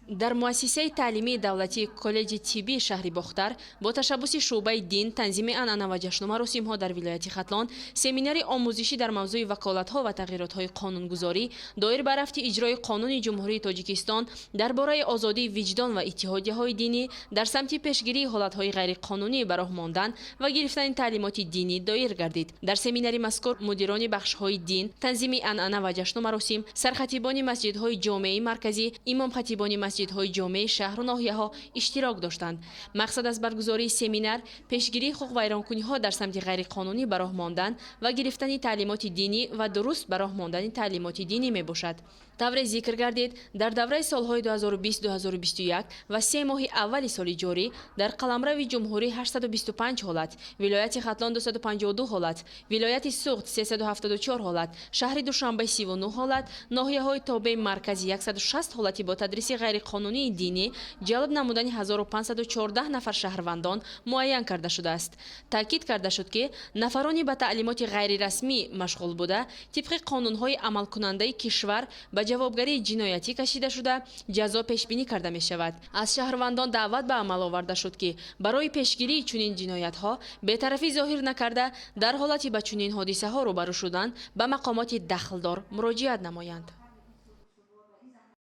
Дар муассисаи таълимии давлатии коллеҷи тиббии шаҳри Бохтар бо ташаббуси шӯъбаи дин, танзими анъана ва ҷашну маросимҳо дар вилояти Хатлон семинари омӯзишӣ дар мавзӯи ваколатҳо ва тағйиротҳои қонунгузорӣ доир ба рафти иҷрои Қонуни Ҷумҳурии Тоҷикистон дар бораи озодии виҷдон ва иттиҳодияҳои динӣ дар самти пешгирии ҳолатҳои ғайриқонунӣ ба роҳ мондан ва гирифтани таълимоти динӣ доир гардид. Дар семинари мазкур мудирони бахшҳои дин, танзими анъана ва ҷашну маросим, сархатибони масҷидҳои ҷомеи марказӣ, имомхатибони масҷидҳои ҷомеи шаҳру ноҳияҳо иштирок доштанд. Мақсад аз баргузории семинар пешгирии ҳуқуқвайронкуниҳо дар самти ғайриқонунӣ ба роҳ мондан ва гирифтани таълимоти динӣ ва дуруст ба роҳ мондани таълимоти динӣ мебошад. Тавре зикр гардид, дар давраи солҳои 2020-2021 ва 3 моҳи аввали соли ҷорӣ дар қаламрави ҷумҳурӣ 825 ҳолат, вилояти Хатлон 252 ҳолат, вилояти Суғд 374 ҳолат, шаҳри Душанбе 39 ҳолат, ноҳияҳои тобеи марказӣ 160 ҳолати бо тадриси ғайриқонунии динӣ ҷалб намудани 1514 нафар шаҳрвандон муайян карда шудааст. Таъкид карда шуд, ки нафарони ба таълимоти ғайрирасмӣ машғул буда, тибқи қонунҳои амалкунандаи кишвар ба ҷавобгарии ҷиноятӣ кашида шуда, ҷазо пешбинӣ карда мешавад. Аз шаҳрвандон даъват ба амал оварда шуд, ки барои пешгирии чунин ҷиноятҳо бетарафӣ зоҳир накарда, дар ҳолати ба чунин ҳодисаҳо рӯбарӯ шудан ба мақомоти дахлдор муроҷиат намоянд.